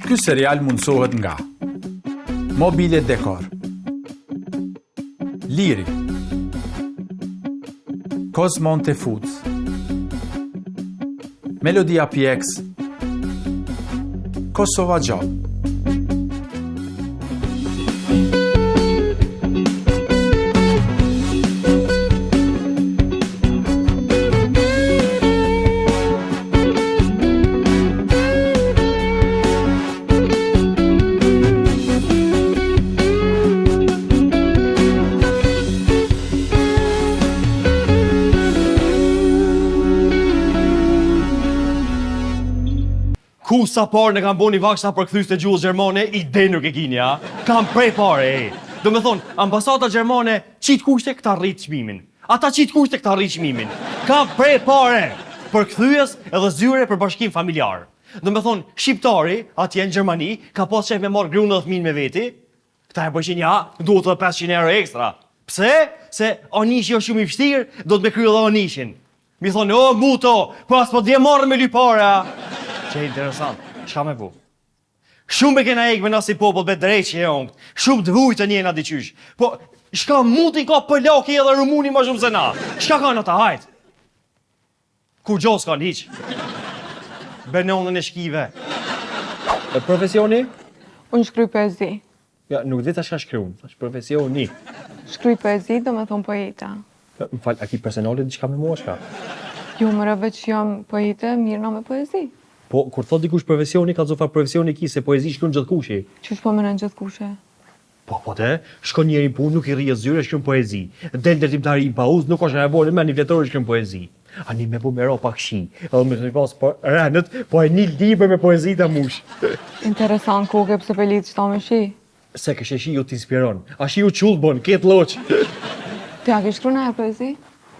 Ky serial mundësohet nga Mobile Dekor Liri Cosmonte Foods Melodia PX Kosova Job Ku sa pare në kanë bo një vakt sa përkthyes të gjuhës gjermane, ide nuk e kini, a? Kam pre pare, e. Do me thonë, ambasada gjermane qit kushte këta rrit çmimin. Ata qit kushte këta rrit çmimin. Kam pre pare! Përkthyes edhe zyre për bashkim familjar. Do me thonë, shqiptari, atje në Gjermani, ka pas qef me marrë grunë dhe fëmijën me veti, këta e bëjnë ja, duhet edhe 500 euro ekstra. Pse? Se anishi është shumë i vështirë, do të me krye edhe anishin. Mi thonë, o, muto, po as po t'vjen marre me lyp pare, a? Që interesant, çka me bu? Shumë e kena hekë me na si popull, be dreqi e ongt, shumë të vujtë jena diqysh. Po, shka mutin ka polaki edhe rumuni ma shumë se na? Shka kanë ata, hajt? Kurgjo s'kanë hiq. Be nonën e shkive. E profesioni? Unë shkruj poezi. Ja, nuk di ta çka shkruan, thash profesioni. Shkruj poezi, do me thonë poeta. Më fal, a ki personale diçka me mua çka? Jo, more veç jam poete, mirrna me poezi. Po, kur thot dikush profesioni, kallzo çfarë profesioni ki, se poezi shkruan gjithkushi. Qysh po menon gjithkushi? Po, po de, shkon njeri në punë, nuk i rrihet zyre, shkruan poezi. Del ndërtimtari në pauzë, nuk është në e merr një fletore shkruan poezi. Ani me bu me ra pak shi, edhe me të pas po renët, po e një libër me poezi ta mush. Interesant koke pse pe lidh qëta me shi. Se kështu shiu të inspiron. A shiu qull bon, këtë loq. Ti a ke shkru najherë poezi?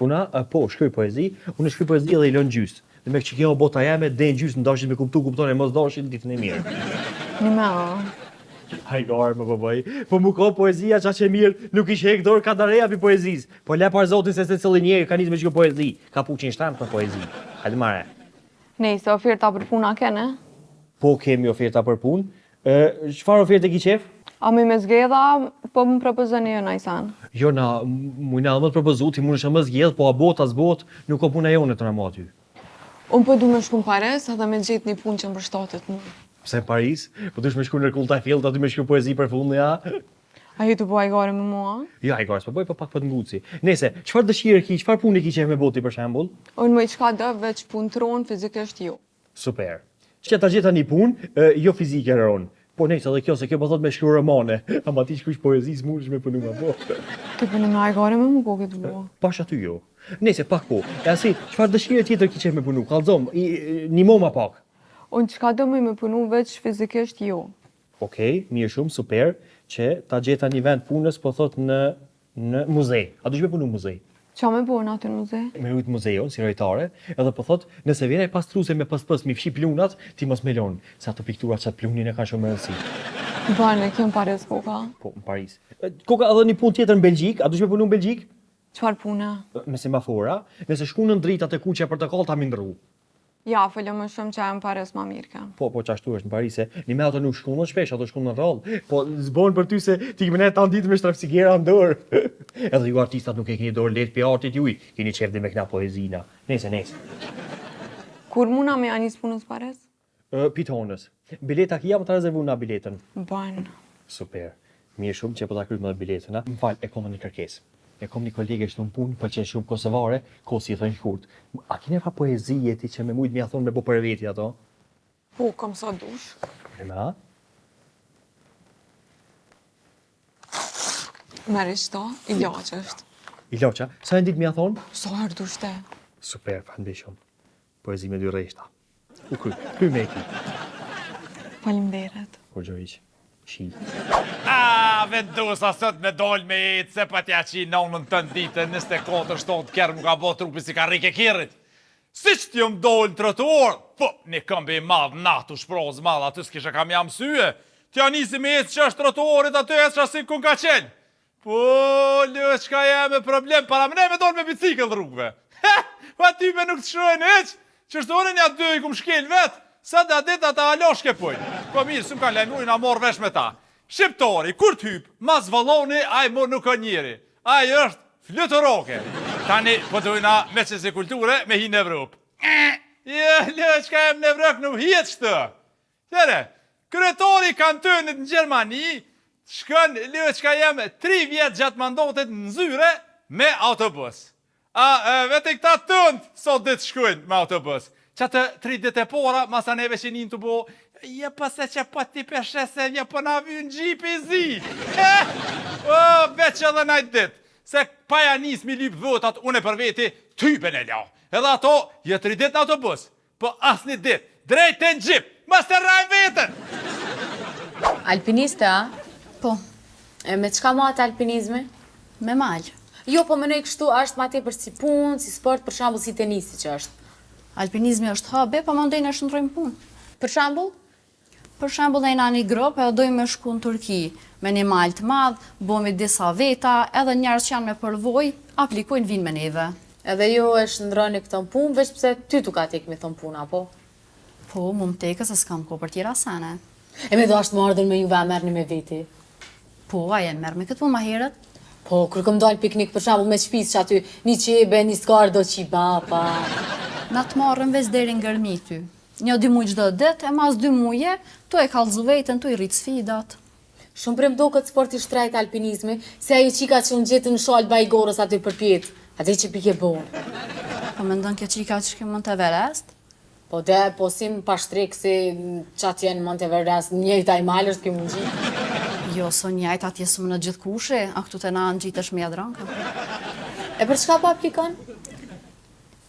Una, po, shkruj poezi, unë shkruj poezi edhe i lën gjysë. Dhe me që kjo bota jeme, dhe në gjysë në dashit me kuptu, kupton e mos dashit ditën e mirë. Një me a. Hajgare më po bëj. Po mu ko poezia qaq e mirë, nuk ish hek dorë Kadareja pi poezisë. Po le par zotin se secili njeri ka nisë me shkru poezi. Ka puqin shtremt për poezi. Hajde mare. Nejse, oferta për punë a kene? Po kemi oferta për punë. E, çfarë oferte ki qef? A muj me zgjedh a po më propozoni ju naj sen? Jo, na mujna edhe me të propozu, ti mundesh me zgjedh, po a bohet a s'bohet, nuk o puna jone të na mo aty. Unë po du me shku në Paris edhe me gjetë një punë që më përshtatet mu. Pse në Paris? Po dush me shku në Kullë t'Eiffel, aty me shkru poezi për fundi, a? A je tu bo hajgare me mua? Jo, hajgare s'po bëj, po pak po të nguci. Nejse, çfarë dëshire ki, çfarë pune ki qef me bo ti për shembull? Unë muj çka do, veç punë t'ronë, fizikisht jo. Super. Që ta gjeta një punë, jo fizike ronë. Po nejse edhe kjo, se kjo po thot me shkru romane. Ama ti shkrush poezi, s'mundesh me punu ma po. Ti po në hajgare me mu po këtë bo. Pash aty jo. Nejse, pak po. E asi, çfarë dëshire tjetër ki qef me punu? Kallzom, nimo ma pak. Unë çka do muj me punu, veç fizikisht jo. Okej, mirë shumë, super, që ta gjeta një vend punës, po thot në në muze. A dush me punu në muze? Qa me bo aty në muze? Me rujt muzeun, si rojtare, edhe po thot, nëse vjen ai pastruse me pës pës mi fshi plunat, ti mos me lon, se ato piktura qat plunin e kanë shumë rëndësi. Bane, kjo në Paris koka? Po, në Paris. Koka edhe një punë tjetër në Belgjikë, a dush me punu në Belgjikë? Çfarë pune? Me semafora, nëse shkun në dritat e kuqe e portokallta mi ndrru. Ja, fole më shumë që ajo në Paris ma mirë ke. Po, po, qashtu është në Paris, se një me ato nuk shkundën shpesh, ato shkundën rrallë. Po, s'bon për ty se ti ke me nejt tanë ditën me shtrapsigera në dorë. Edhe ju artistat nuk e keni dorë lehtë pi artit juj, keni qef dhe me kna poezina. Nejse, nejse. Kur muna me ja nis punës Paris? Pi t'honës. Bileta ki, a me ta rezervu na biletën? Ban. Super. Mirë shumë që po ta kryjmë edhe biletën, a? Më fal, e kom edhe një kërkesë. E kom një kolege këtu në punë, pëlqen shumë kosovare, Kosi i thojnë shkurt. A ki nefar poezie ti që me mujt me ja thonë me bo për veti ato? Po, kom sa dush. E me a? Merri qëto, ilaç është. Ilaç, a? Sa herë n'ditë me ja thonë? Sa herë dush ti. Super, faleminderit shumë. Poezi me dy rreshta. U kry, kry me ki. Faleminderit. Kurgjo hiq. Shi. A, vendosa sot me dol me ecë, se pa t'ja qi nonën të në ditën, 24 shtatë kerr mu ka bo trupi si karrikë e kerrit. Si që t'jom dol në trotuar, po, një këmbi i madh, natë u shpraz madh, aty s'kisha ka m'ja mësye. T'ja nisi me ecë që është trotuarit, aty ecë si kun ka qenë. Po, lë, çka jam me problem, para më ne me dol me bicikëll rrugëve. He, pa ty me nuk të shohin hiç, qështu unë nja dy i kum shkel vet, sa da dit ata hala shkepojnë. Po mirë, s'më kanë lajmëru, na marrë vesh me ta. Shqiptari, kur të hyp, mas valloni, ai mo nuk o njeri. Ai është fluturoke. Tani, po dojna me qësi kulture, me hi në Evropë. Je, le, çka jem në Evropë, nuk hijet shtë. Tere, kryetari i kantonit në Gjermani, shkon, le, çka jem, tri vjet gjatë mandatit në zyre, me autobus. A, e, vetë këta tënd, sot ditë shkojnë me autobus. Që atë tri ditë e para, masa neve që një të bo, je po se që po ti peshe se je po na vyn xhipi i zi. Eh, o, veç edhe najt ditë, se pa ja nis mi lyp votat, unë e për veti, tyben e la. Edhe ato, je tri ditë në autobus, po asnjë ditë, drejt e në xhip, mos e rrajm veten! Alpiniste, a? Po. E me çka mahet alpinizmi? Me mal. Jo, po menoj kështu, a është ma tepër si punë, si sport, për shembull si tenisi që është. Alpinizmi është hobi, po mandej e shndrrojmë punë. Për shembull? Për shembull, ne jena një grup edhe dojmë me shku në Turki, me një mal të madh, bohemi disa veta, edhe njerëz që janë me përvojë, aplikojnë vijnë me neve. Edhe ju e shndrroni këtë në punë, veç pse ty t'u ka tek me thonë puna, po? Po, mu më teket se s'kam kohë për tjera sene. E me dashtë me ardhur me juve a merrni me veti? Po, a je merr me këtë punë ma herët? Po, kur kom dalë piknik për shembull me shpisë që aty, një qebe, një skarë do qebapa. Na të marrëm veç deri në Gërmi ty. Një dy muj çdo ditë e mas dy muje tu e kallzu veten tu i rrit sfidat. Shumë bre m'doket sport i shtrejt alpinizmi, si ajo çika që u ngjit në shalë Bajgorës aty përpjetë, a di që pike borë. Po mendon kjo çika që shkon Mount Everest? Po de, po si në Pashtrik, si qatje në Mount Everest, njëjtë ai mal është ky m'u ngjit. Jo, s'o njëjtë, atje s'munet gjithkushi, a këtu te na ngjitesh me Jadranka. E për çka po aplikon?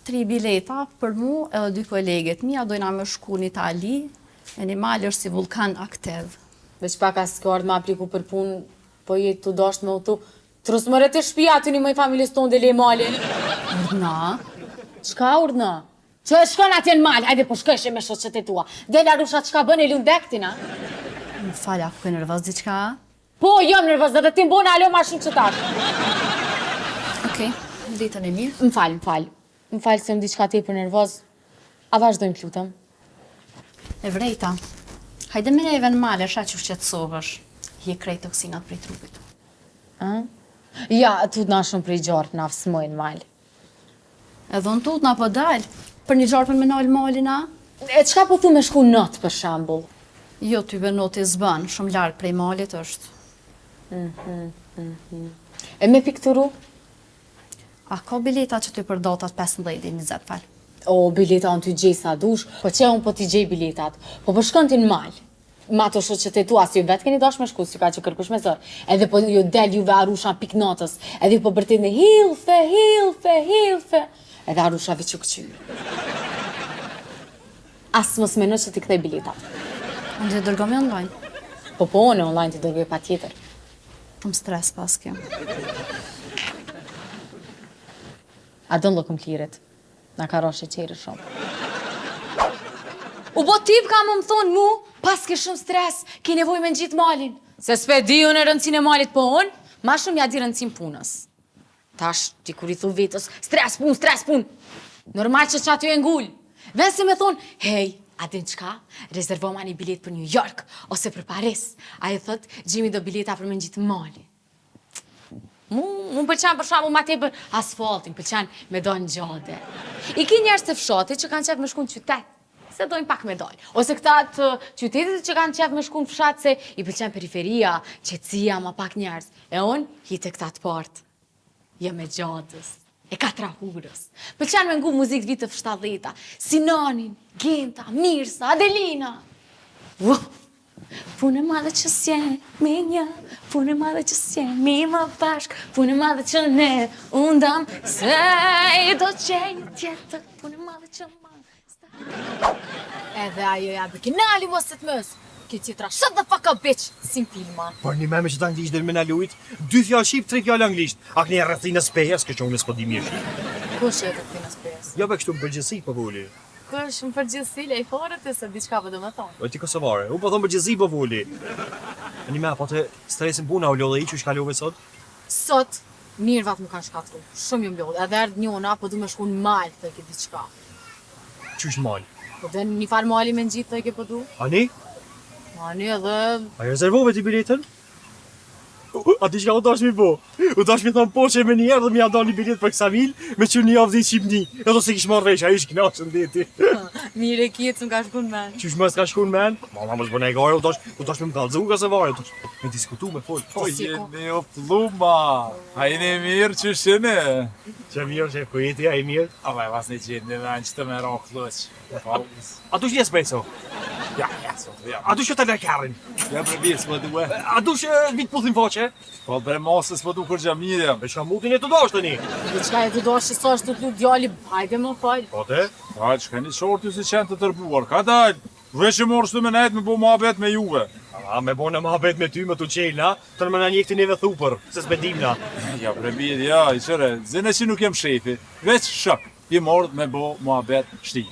Tri bileta për mu edhe dy koleget mia dojna me shku në Itali, në një mal është si vullkan aktiv. Veç pak a s'ke ardhë me apliku për punë, po je tu dashtë me udhtu. Trus more te shpia aty nimoj familjes tonde le malin. Urdhno. Çka urdhno? Që e shkon atje në mal, hajde po shkojshe me shoqet e tua. Del Arusha çka bën e lun dektin a? Më fal, a ke nervoz diçka? Po, jam nervoz edhe ti m'bone alo ma shumë që tash. Okej, ditën e mirë. Më fal, më fal. Më fal se jam diçka tepër nervoz. A vazhdojmë të lutem? E vrejta. Hajde me neve në mal e sheh qysh qetësohesh. Hjek krejt toksinat prej trupit. Ë? Ja, tutna shumë prej gjarpnave, s'muj në mal. Edhe unë tutna po dal, për një gjarpën me nalë malin a? E çka po thu me shku not për shembull? Jo ty be noti s'bën, shumë larg prej malit është. Mhm, mhm. E me pikturu? A ka bileta që ty për datat 15 deri 20 fal? O, bileta unë ty gjej sa dush, po qe unë po t'i gjej biletat. Po po shkon ti në mal. Me ato shoqet e tua, si ju vetë keni dash me shku, s'ju ka që kërkush me zor. Edhe po ju del juve Arusha pik natës, edhe ju po bërtitni Hilfe, Hilfe, Hilfe. Edhe Arusha veç ju këqyr. As mos meno që t'i kthej biletat. Unë t'i dërgoj online. Po po, unë online t'i dërgoj patjetër. Shumë stres paske. A don llokum t'lirit? Na ka ra sheqeri shumë. U bo tip ka më më thonë mu, paske shumë stres, ki nevoj me ngjitë malin. Se s'pe di unë rëndësinë e malit, po unë, ma shumë ja di rëndësinë punës. Tash, ti kur i thu vetës, stres punë, stres punë, normal që qaty e ngul. Ven si me thonë, hej, a din qka, rezervoma një bilet për New York, ose për Paris. Ai thot, gjimi do bileta për me ngjitë malin. Mu, mu më pëlqen për shembull ma tepër asfalti, më pëlqen me dalë në xhade. I ki njerëz të fshatit që kanë qef me shku në qytet, se dojnë pak me dalë. Ose këta të qytetit që kanë qef me shku në fshat se i pëlqen periferia, qetësia, ma pak njerëz. E unë, hi te këta të partë. Jam e xhadës, e katrahurës. Pëlqen me ngu muzikë të viteve 70-ta, Sinanin, Genta, Mirsa, Adelina. Uh! Punë e madhe që s'jemi një, punë e madhe që s'jemi më bashk, punë e madhe që ne u ndam, se i do që një tjetër, punë e madhe që ma Edhe ajo ja bëki, nali mos se të mës, kjo tjetra, shut the fuck up bitch, si në filma. Por një meme që të anglisht dhe me na lujt, dy fjalë shqip, tri fjalë anglisht. A këni e rrethinës Pejës, kështë që unë s'po di mirë shqip. Kush e rrethinës Pejës? Jo be kështu në përgjithësi po foli. Kush në përgjithësi lej fare ti se diçka po do me thonë. O ti kosovare, unë po thom përgjithësi po foli. Një me, po të stresin puna u lodhe i qysh kalove sot? Sot, nervat më kanë shkatru, shumë jom lodhë, edhe erdh njona, po du me shku në mal, thojke diçka. Qysh në mal? Po dhe në një farë mali me ngjit, thojke po du. Ani? Ani edhe... A e rezervove ti biletën? A di çka u dash mi bo? U dash mi thonë po që me njëherë dhe mi ja do një bilet për Ksamil, me që një javë dhe i Shqipni. Edhe se kish marrë vesh, a ish knaqë në deti. Mirë e kjetë, s'më ka shku në men. Qysh më s'ka shku në men? Ma ma mos bëne e gare, u dash, u dash me më kallzu ka se vare, u dash me diskutu, me fol. Po jeni o plluma, a jeni mirë qysh jeni? Që mirë, që ku jeti, a i mirë? A vaj, vas një gjetë një vend që të me ra klloq. A dush një espresso? Ja, ja, sot, ja. A dush që të lë Ja, bre mirë, s'po du e. A dush vit puthim faqe? Po, bre mase, s'po du kurgja mirë jam. E çka mutin e të dash tani? Po çka e të dash që sa është të lut djali, hajde më fal. Po te? A, çka një qortë ju si qenë të tërbuar, ka dalë. Veç që morë shtu me nejtë me bo muhabet me juve. A, me bo në muhabet me ty, me të qelë, na? Të në më na njekti neve thupër, se s'be dim na. Ja, bre mirë, ja, i qëre, zine që nuk jem shefi, veç shok, i morë me bo muhabet shti.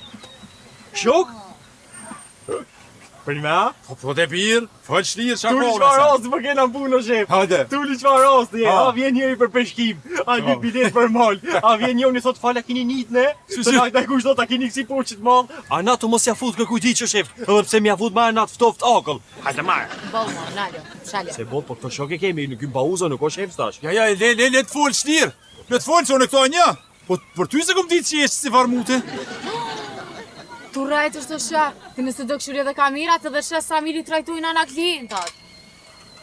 Shok? Për një me a? Po, po të birë, fol shlirë qa Tuli kone çfarë rasti po kena në punë o shef. Hajde. Tuli çfarë rasti, Ha. a vjen njëri për peshkim, a Po. vjen bilet për mal, a vjen njëri thot fal a keni nit ne? Si, Se si. na na kush thot a keni kësi poçit madh? A na të mos ja fut kërkujt hiç o shef, edhe pse m'ja fut ma në atë ftoft akull. Hajde marr. Boll mo, nalo, shale. Se bot po këto shok e kemi, nuk hym pauza, nuk o shef tash. Ja, ja, le, le, le të fol shlirë, le të fol, se unë këto një. Po, për ty se kom ditë që jesh si farmute. Tu rajt është të shë, ti nëse do këshyri edhe kamerat edhe shë sa mirë i trajtojnë ana klientat.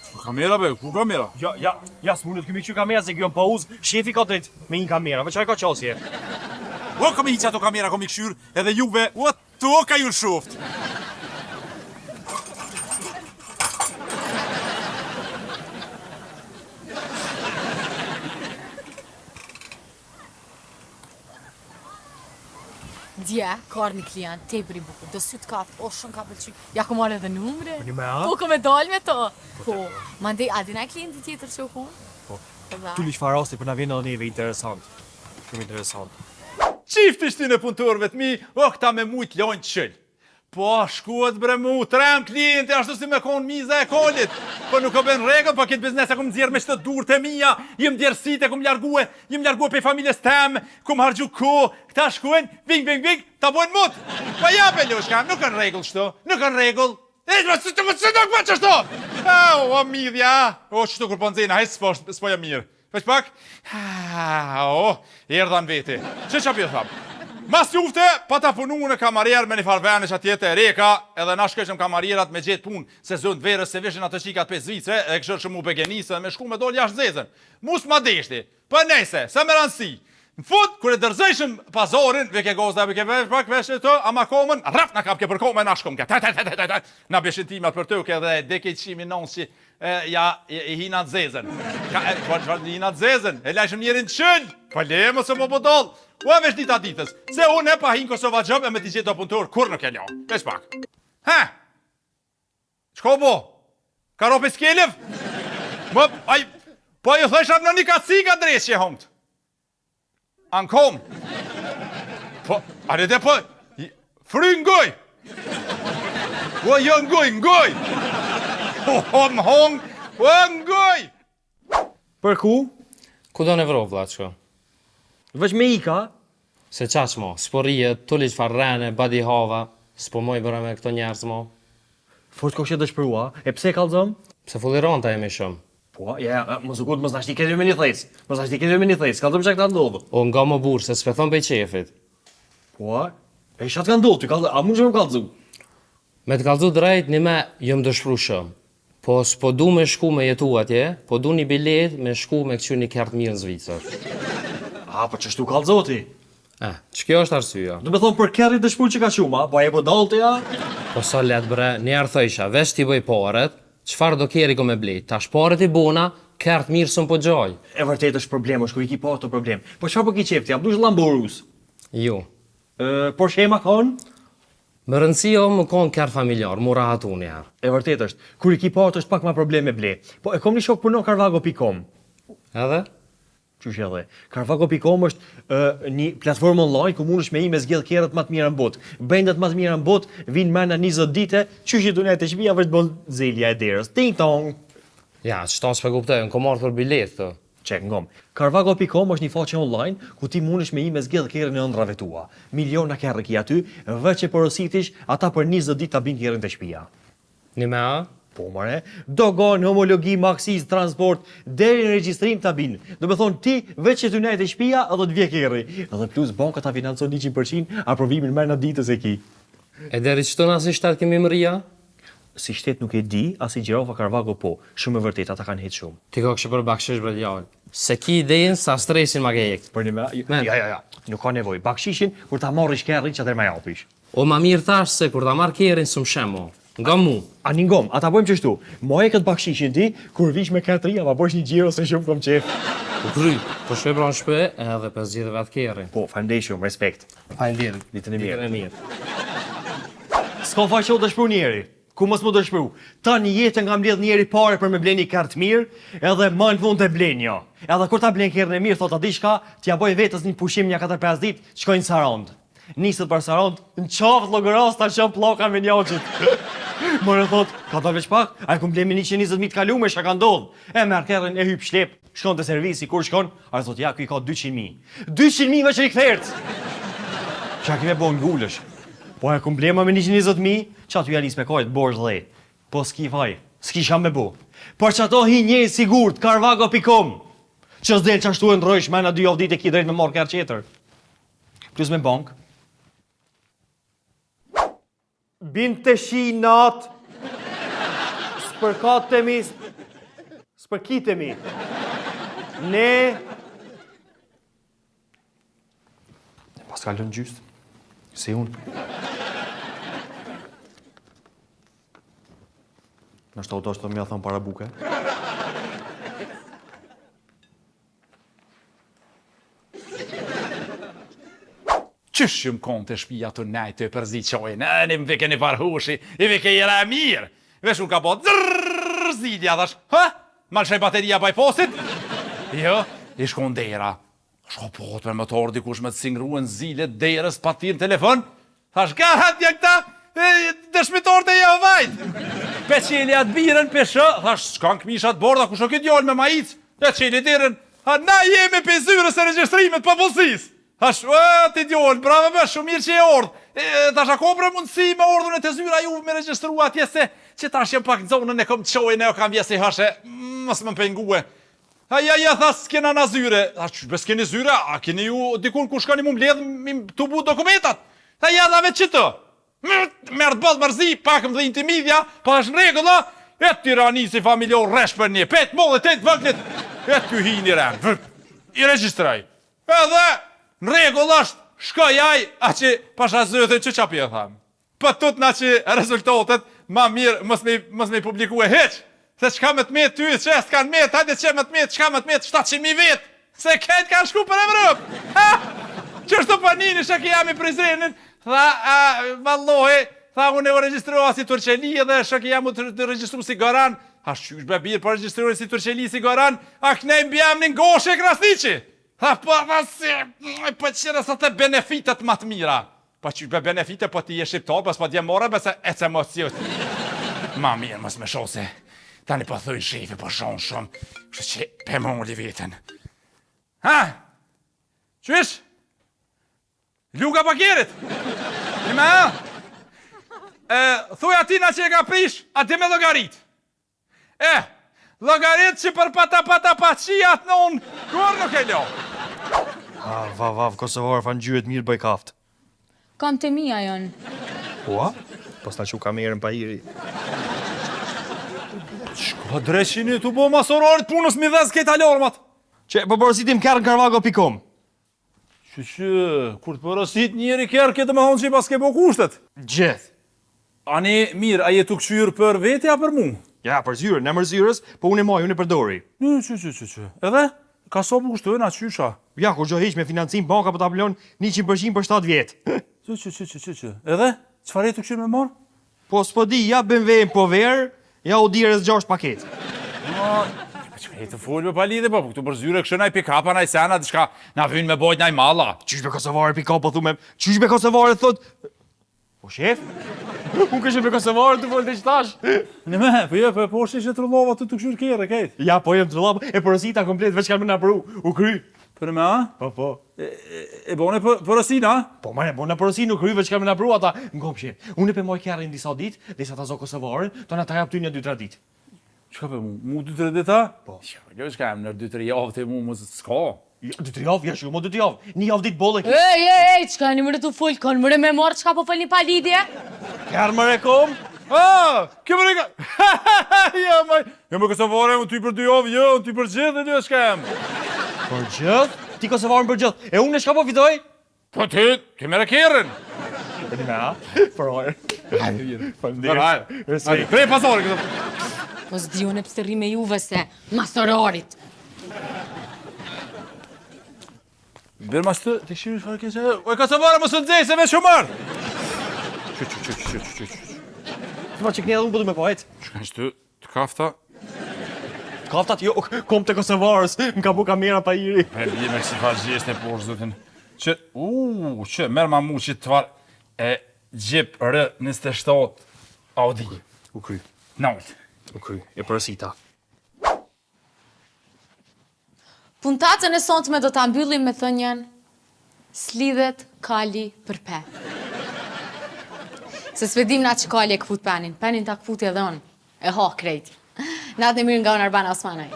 Po kamera be, ku kamera? Ja, ja, ja, s'mundet këmi kështu kamera se kjo në pauzë, shefi ka drejt me një kamera, veç ai ka qasje. O, kom i hiq ato kamera, kom i këshyr, edhe juve, o, toka ju lshoft. Dje, ka ardhë një klient, tepër i bukur, do sy të kaft, o shumë ka pëlqy. Ja kom marrë edhe numrin. Po një me a? Po, kom e dalë me to. Po, mandej, a di naj klienti tjetër që u konë? Po. Po, da. Tuli çfarë rasti po na vjen edhe neve interesant. Shumë interesant. Qifti shtin e punëtorëve të mi, o këta me mujt lojnë qëll. Po, shkuat bre mu, trem klienti, ashtu si me konë miza e kolit. Po nuk o ben rregull, po këtë biznes e kum nxjerr me qëto durët e mia, jem djersit e kum largue, jem largue prej familjes tem, kum harxhu kohë, këta shkojnë, ving, ving, ving, ta bojnë mut. Po ja be Lushka, nuk është rregull kështu, nuk është rregull. E, ma si të më si nuk po qështu? Au, o midhja, o qështu kur po nxena, hej, s'po, s'po jam mirë. Veç pak, ha, o, erdha në veti. Që që po tham? Mas lufte, pa ta punu në kamarier me një farë vene që atje te Reka, edhe na shkëshëm kamarierat me gjetë punë, sezon të verës se vishin ato qikat pe Zvicre, e këshër shumë u begenisë dhe me shku me dol jashtë zezën. Mus ma deshti, po nejse, se me rëndësi. Në fund, kur e dërzëshëm pazorin, vike gozda, vike vesh pak, vesh e të, ama komën, rraf na kapke për komën, na shkum ke, ta, ta, ta, ta, ta, ta, na beshin timat për tëke dhe e deke qimi nonë si, E, ja, i, i hina të zezën. Ka, e, po, çfarë i hina të zezën? E lajshëm njerin qël. Po le mos e më bodoll. Ua vesh dita ditës. Se unë e pa hin Kosova Job e me t'i gjetë punëtor, kur nuk e lo. Veç pak. Ha? Çka bo? Ka rope skelev? Më, aj, po ju thësha në një kaciga drejt që e hongt. Ankom. Po, a dhe po, fry ngoj. O, jo ngoj, ngoj. O, o, më hong, o, ngoj. Për ku? Ku do në Evropë, vlla, çka? Veç me ika? Se qaq mo, s'po rrijet, tuli çfarë rrene, badihava, s'po moj bre me këto njerëz mo. Fort ko që dëshpërua, e pse kallzom? Pse fulliranta jemi shumë. Po, ja, ja, mos u kut, mos na shti këtë me një thes. Mos na shti këtë me një thes. Kallzom çka ka ndodhur. O nga më burr, se s'pe thon prej qefit. Po, e çka të ka ndodhur ty? Kallzo, a mund të më kallzu? Me të kallzu drejt, një me jom dëshpru shumë. Po s'po du me shku me jetu atje, po du një bilet me shku me këqyr një kerr të mirë në Zvicër. A, po qështu kallzo ti? Eh, qekjo është arsyeja? Do me thonë për kerr je dëshpru që ka shumë, a? Po e po dalë ja? Po sa let bre, njëherë thojsha, veç t'i bëj paret, çfarë do kerri ko me blej, tash paret i bona, kerr të mirë s'un po gjaj. E vërtet është problem, është kur i ki paret o problem. Po çfarë po ki qef ti, a dush Lambo Urus? Jo. Ë, Porsche Macan? Me rëndësi o me kon kerr familjar, mu rahatu njëherë. E vërtet është, kur i ki paret është pak ma problem me ble. Po e kom një shok punon Carvago.com. Edhe? Qysh edhe. Carvago.com është ë, një platformë online ku mundesh me i me zgjedh kerret më të mira në botë. Brendet më të mira në botë vinë mrena 20 dite, qysh i dunja te shtëpia veç bën zelja e derës. Ting tong. Ja, qëta s'pe kuptoj, unë kom ardhë për biletë këtu. Qe, ngom. Carvago.com është një faqe online ku ti mundesh me i me zgjedh kerrin e ëndrrave tua. Miliona kerre ki aty, veç e porositish, ata për 20 ditë ta bin kerrin te shtëpia. Një me a? Po, more, doganë, homologi, maksiz, transport, deri në regjistrim ta bin. Do me thonë ti, veç që ty nejt te shpia edhe të vjen kerri. Edhe plus banka ta financon 100%, aprovimin mrena ditës e ki. E deri qëtu na si shtet kemi mrri a? Si shtet nuk e di, a si Gjirafa Karvago po, shumë e vërtetë, ata kanë hec shumë. Ti kokë për bakshish bre djalë. Se ki idenë sa stresin ma ke hek. Për një me, jo, jo, jo, nuk ka nevojë. Bakshishin, kur ta marrish kerrin, qatëherë ma japish. O ma mirë tash se kur ta marr kerrin s'um sheh mo. Nga mu. Ani ngom, a ta bojmë qështu, maje këtë bakshishin ti, kur vish me kerr të ri, a ma bojsh një xhiro se shumë kom qef. U kry, po shkoj pra në shpi edhe pe zgjidh vetë kerrin. Po, faleminderit shumë, respekt. Faleminderit. Ditën e mirë. Ditën e mirë. S'ka faj që u dëshpru njeri. Ku mos m'u dëshpru. Tan jetën ka mbledh njeri pare për me ble një kerr të mirë, edhe ma në fund e blen jo. Edhe kur ta blen kerrin e mirë, thot a di çka, t'ja boj vetes një pushim nja 4-5 ditë, shkoj në Sarandë. Niset për Sarandë, në qafë të Llogorasë ta çon pllaka me njaqit. More thot, ka dalë veç pak, a e kum ble me 120.000 të kalume, çka ka ndodhë? E merr kerrin e hyp shlep, shkon te servisi, kur shkon, ai thot, ja, ky ka 200.000. 200.000 veç rikthert! Çka ki me bo ngulesh? Po e kum ble ma me 120.000, qaty ja nis me kajt, borxh dhe. Po s'ki faj, s'ki çka me bo. Për qato hi njeri sigurt, carvago.com, që s'del qashtu e ndrrojsh, mrena dy javë ditë e ki drejt me marrë kerr tjetër. Plus me bankë. Binte shi natë, spërkatemi, spërkitemi. Ne... Pas ka lënë gjysë, si unë. Nështë të do të thonë para buke. Qysh jum konë te shpia tu nejt tu e përzi çojin, e një më vike një farë hushi, i vike era e mirë. Veç u ka bo zrrrr zilja, thash, ha? Ma lëshoi bateria bypassit? Jo, i shkon dera. Shko po të me motor dikush me të singruen zile derës pa thirrë në telefon? Thash, garant janë këta dëshmitorët e Jehovajt. Pe çeli atë birën, pe shoh, thash, s'kanë këmisha të bardha, kush o ky djalë me maicë? Pe çeli derën, ha, na jemi prej zyrës së regjistrimit popullsisë. Thash, o, ti djalë, bravo be, shumë mirë që je ardhë. E, thash, a ka bre mundësi me ardhë unë te zyra juve me regjistru atje se që tash jam pak nxonën e kom çojën e o kam vje si hashe, mos më pengue. Ha ja ja tha s'kena na zyre. Tha qysh be s'keni zyre, a keni ju dikun ku shkoni mu mbledh mi tubu dokumentat? Tha ja dha veç qëto. Merr boll mërzi, pak më dhinti midhja, po është në rregull, a? E tiranisi familjar rresh për një, pet mollit e të vëglit, e ty hi një ren, i regjistroj. Edhe, në rregull është, shkoj aj, a që pasha zotin që qa pje tham. Po tutna që rezultatet ma mirë mos me mos me i publikue hiç! Se çka me të met ty që s'kan met, hajde që me të met, çka me të met 700.000 vet! Se krejt kanë shku për Evropë! Ha! Qështu po nini shoki jem i Prizrenin, tha, a, vallahi, tha unë u regjistrova si Turqeli dhe shoki jem u regjistru si Goran, a qysh be bir po regjistruar si Turqeli si Goran, a knej mbiemnin Goshe Krasniqi! Tha po tha si, po qyre sa të benefitet ma të mira. Po qysh be benefite po ti je shqiptar po s'po t'je more be se ec emociot. Ma mirë mos me sho se tani po thujnë shefi po shon shumë, kështu që pe moli veten. Ha? Qysh? Luga Bakerit? Një me ha? E, thuj atina që e ka prish, a di me llogarit. E, llogarit që për pata pata pa qi atë nonë, kur nuk e lo. Ah, vav, vav, Kosovar, fa ngjyret mirë bëj kaft. Kam të mia janë. Ua, po s'na çu kamerën pa hiri. Çka dreqini tu bo mas orarit punës mi dhez krejt alarmat? Që, po porositim kerr në carvago.com. Që që, kur të porosit njeri kerr, këtë me thonë që i paske bo kushtet. Gjithë. Ani, mirë, a je tu kqyrë për vete a për mu? Ja, për zyrën, në emër zyrës, po unë e maj, unë e përdori. Që, që, që, që, që. Edhe, ka sa po kushtojnë, a qysha? Ja, kur gjo hiq me financim, banka po ta blon 100% për 7 vjetë. Që, që, që, që, që, që. Edhe, çfarë je tu kqyrë me marrë? Po s'po di, ja BMW në pover, ja Audi RS6 paket. Po, çka je tu folë me pa lidhje, po, po këtu për zyre kështë naj pick-up, naj sena, diçka, na vynë me bojt naj malla. Qysh be kosovare pick-up, po thu me, qysh be kosovare thot, po shef, unë kështë be kosovare të folë të qëtash. Në me, po jo, po po shi që trullova të të kqyrë kerre, kejt. Ja, po jem trullova, e porosita komplet, veç kanë me na pru, u kry. Për me, a? Po, po. E, e, e bone për, porosin, a? Po, more, bona porosi, nuk kryve çka me na pru ata. Në komshi, unë e pe moj kerrin disa ditë, derisa ta zo Kosovaren, të na ta jap ty një 2-3 ditë. Çka pe mu? Mu 2-3 ditë, a? Po. Jo, jo, çka jam në 2-3 javë të mu, mos s'ka. Jo, 2-3 javë, ja shumë, 2-3 javë. Një javë ditë bolle ki. Ej, ej, ej, çka jeni more tu fol, kanë more me marrë çka po folni pa lidhje? Kerr more kom? Ah, kjo më reka. Jo, moj. Jo, më Kosovare, unë ty për dy javë, jo, unë ty për gjithë, e jo, çka jam. Për gjithë? Ti Kosovaren për gjithë. E unë e çka po fitoj? Po ti, ti merre kerrin. Për një me, a? Për hajër. Hajde, vjen. Faleminderit. Hajde. Respekt. Prej pazari këto. Po s'di unë pse rri me juve se mas orarit. Bërë mas të, të këshirë çfarë ke se... Oj, Kosovare, mos u nxej se veç u marr. Çu çu çu çu çu çu. Të ma që këne edhe unë po du me po, hec. Çka është të, të kafta? Të kaftat, jo, kom të Kosovarës, më ka bu kamera pa iri. Po e bje me kësi farë gjeste po zotin. Që, u, që, merr ma mu që të farë e Jeep R27 Audi. U kry. Nalt. U kry, e porosita. Puntatën e sontme do ta mbyllim me thënien S'lidhet kali për pe. Se s'pe dim na që kali e këput penin, penin ta këputi edhe unë, e ha krejt. Natën e mirë nga unë Arbana Osmanaj.